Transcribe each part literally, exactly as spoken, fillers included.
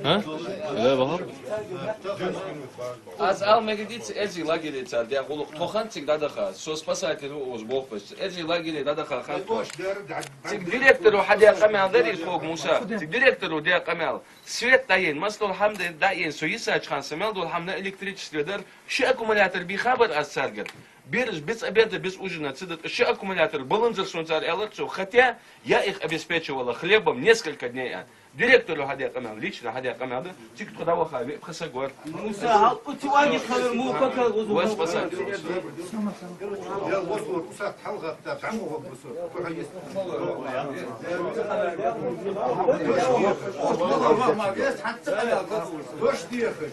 А? Да, бахар. Аз ала мегадий цар эрзий лагере цар даь гӀулакх. Тхо ханна цига дӀадаха, со спасатель ва укхаза болх беш. Эрзий лагере дӀадаха ханна тхо. Цига директоро хьадаь къамаьл дарий тхога, Муса? Цига директоро даь къамаьл. Свет дӀаена, массадола хӀама дӀаена, со йисача хана са мел дола хӀама на электричестве дар, ши аккумулятор бийха бар аз царгара. Бераш бицкъа беда, бицкъа ужина ца дата, ши аккумулятор баланзар сона цар аьлар цо, хотя я их обеспечивала хлебом несколько дней, а. Директоро хьадаь къамаьл, лично хьадаь къамаьл да, цига тхо дӀаваха ве пхи саг вар. Муса, хьал, у цу ваги хавир му кака гузу. Вас спасать. Я вас лор, усат хьалгӀатта, хьаму гӀо бусу. Дош дехаш.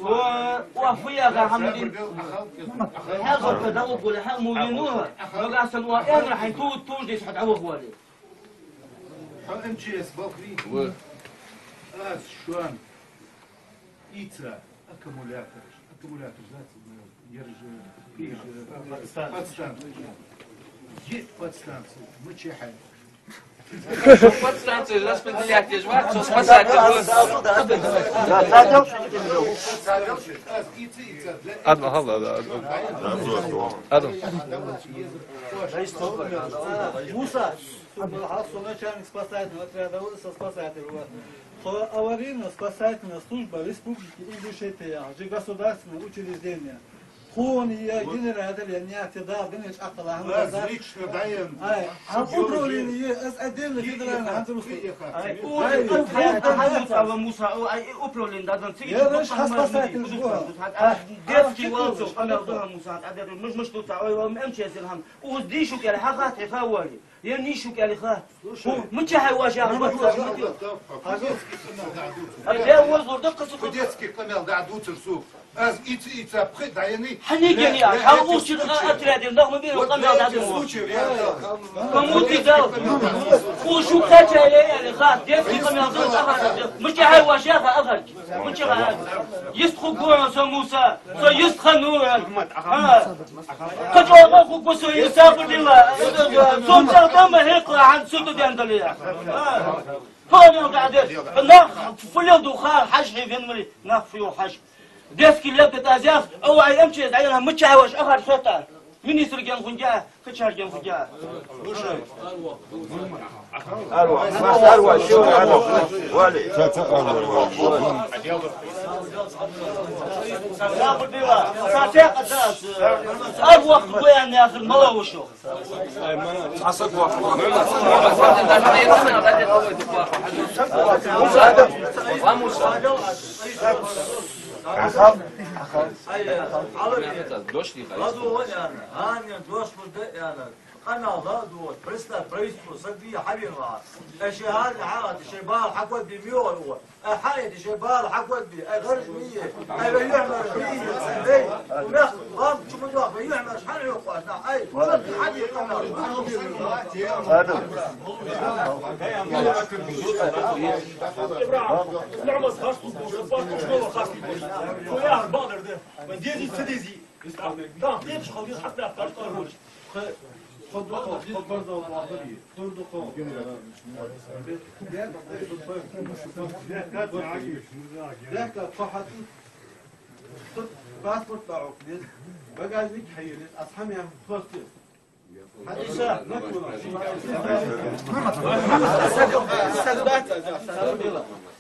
О, о, фу я, га, Хамадин. ХьалгӀа дӀавугуле, хьа му вину, нагахьа санна, о, энра хьай ту, туж дис хьа дӀавугуле. Хьо МЧС балхри? Ва. Аз шоана ийца аккумулятораш, аккумулятор зацу, ераш, пиж, подстанция. Е подстанция, мачехьай. Подстанция распределять еш вац, со спасатель ва. Адам, хала, да, Адам. Муса, со начальник спасательного отряда, со спасатель ва. Тхо аварийно-спасательная служба Республики Ингушетия, же государственное учреждение. Тхона е генератор, е нефть, да, гане чӀаккхала хӀама. Аз лично дӀаена. Ай, хьа управление, аз отдельно федеральный хӀанз русский. Ай, ай, ай, ай, ай, Муса, о, ай, управление, да, дан циги. Я, знаешь, хас спасатель. Детский валцов, къамаьл да, Муса, а, да, муж, муж, тут, ой, ой, МЧС, хам. Уз дийшу кӀел, хьа хат, хьа вали. Е нийсу кӀел ха. Слушай. Ху, мичахьа ваша, ну, хьа, ну, хьа, ну, хьа, хьа, хьа, хьа. Ай, е возлур да кхы су. Худецкий къамаьл дӀадувцар сога. Аз ийца, ийца пхи дӀаяьннай. Хьанигени, хьа, ле, ле, ле, учир случай. Отрядин, нах ма бе, вот къамаьл дӀадувцар. Случай, я, да. Кому ты дал? Ху шу качали, яли, ха, детский къамаьл дӀадувцар, ха, мичахьа ваша, ха, ахар. Мичахьа. Йист ху гура со Муса, со йист ха нура. Ха. Кхы чӀоагӀа хӀугу со йиса бу дила. Сом цӀа дома хӀекъла хьан суту дендали. Хьона гӀадеш. Нах фулел ду хар хьаж хьевен мали. Нах фу хьаж. Детский лепет азяс, ава ай МЧС, ай мача ваш ахар хета. Министр ген хунга, качар ген хунга. Арва, арва, шо арва. Вали. Ца, ца, арва. Сабр дила. Са текъа дас. Арва гоян яхир мала вошо. Аса гох. Ахал, ахал. Ай, хьалар. Дош дихай. Ладу вон яна. Ан ян дош бур да яна. Къамаьл да дугӀу, представь, правительство саг дий хьавена ваха. Э, ши хьарна хьагӀа, ши бала хьакодбий миёгӀар угӀу. Э, хьаэта ши бала хьакодбий, э, гӀарж мийе, э, вай юхьмараш мийе, вай, мех, лам, чу ма дох, вай юхьмараш хьан хьокхаш, нах, ай, чу хьади къамаьл. Ибрахим, нуӀмас хаш ту, хаш ту, хаш ту. Цу яхар бакъдар да. Вай дези, ца дези. Да, дедуш хал, дез хьатта хаш ту. Хо-, хо духо, хо барзал бахари, тур духо. Дехка, дехка, паспорт дӀахьокхале, багажник хьайре, аз хьамя хосте. Хьадиса, накула.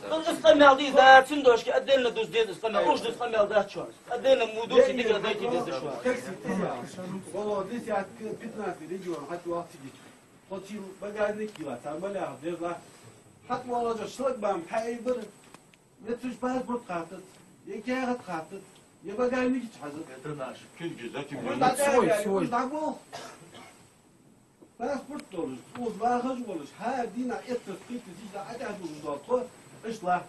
Ил ис къамаьл дий, да, цундошки отдельно дус деза ис къамаьл, уж дус къамаьл дац шоана. Отдельно му дус, дика дайти деза шоана. Такси, такси. Вало десятки, пятнадцать регион, хьатӀавахийтача. Хо цул багажник йила, цар маляха дезла. ХьатӀавоалача шлагбаум хьаайбар, е цуш паспорт хаттац, е каьхат хаттац, е багажник чу хьажац. Это наш. Килги, за килги. Уж дӀа-, свой, свой. Уж дӀагулх. Паспорт долаш, уж вахаш волаш, хӀара дийнахьа эттар, кхийтта, зижда, атӀаьхьа долаш дола тхо, ишла.